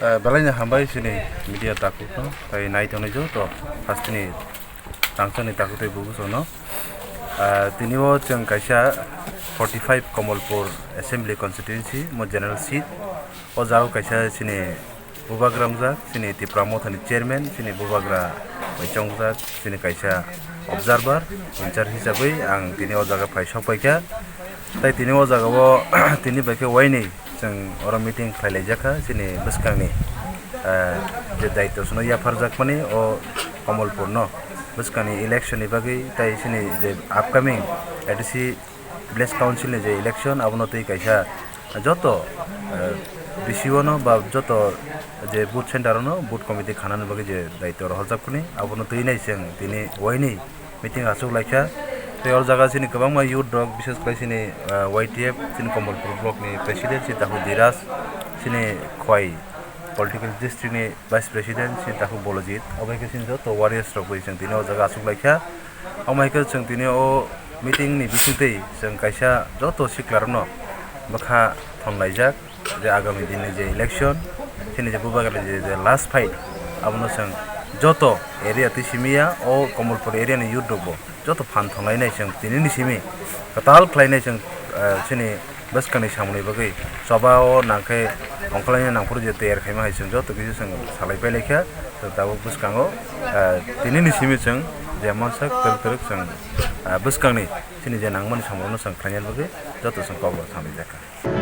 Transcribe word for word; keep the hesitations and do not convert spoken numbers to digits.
Eh, belai no hambai chini media takhuk no, tai nai tongnai joto hasteni tangchani takhuk tei bubusono. Eh, tini o chwng kaisa forty five Kamalpur Assembly Constituency, mo general seat. O jaga kaisa chini bubagra wngjak, chini Tipra Mothani chairman, chini bubagra bai chongjak, chini kaisa observer, in charge hisabwi ang tini o jaga phai sok paikha. Tai tini o jaga o tini bai khe waini chwng oro meeting khlai laijak kha chini bwskangni, ah, je daityo sono yapharjakmani o Kamalpurno bwskangni election ni bagwi tai chini je upcoming A D C village council ni je election abono twi kaisa joto, ah, B C O no ba joto je booth center no booth committee khanani bagwi je daityo rohorjakmani abono twi nai chwng tini waini meeting achuk laikha. Tei o jaga chini kwbangma youth rok, bises khlai chini, ah, Y T F, chini Kamalpur block ni president, chini Tahu Diraj, chini Khwai political district ni vice president, chini Tahu Bolojit. Obo hai khe chini joto warriors rok bai chwng tini o jaga achuk laikha. Omo hai khe chwng tini o meeting ni bisingtwi chwng kaisa joto sikla rokno bwkha thon laijak. Je agami dinni je election, chini je bubagrani je, je last fight, abono chwng joto area twi simi ya, o Kamalpur area ni youth rok bo joto phan thonglai nai chwng tini ni simi kwtal khlai nai chwng, eh, chini bwskangni samungni bagwi choba o nang khe ongkhlaina nang phuru je tiyar khaima hai chwng joto kisa chwng salai pai lai kha. Chwng tabuk bwskango, eh, tini ni simi chwng je mansak twrwk twrwk chwng, eh, bwskangni chini je nangmani samungno chwng khlaina bagwi joto chwng kok rok thangwi jak kha.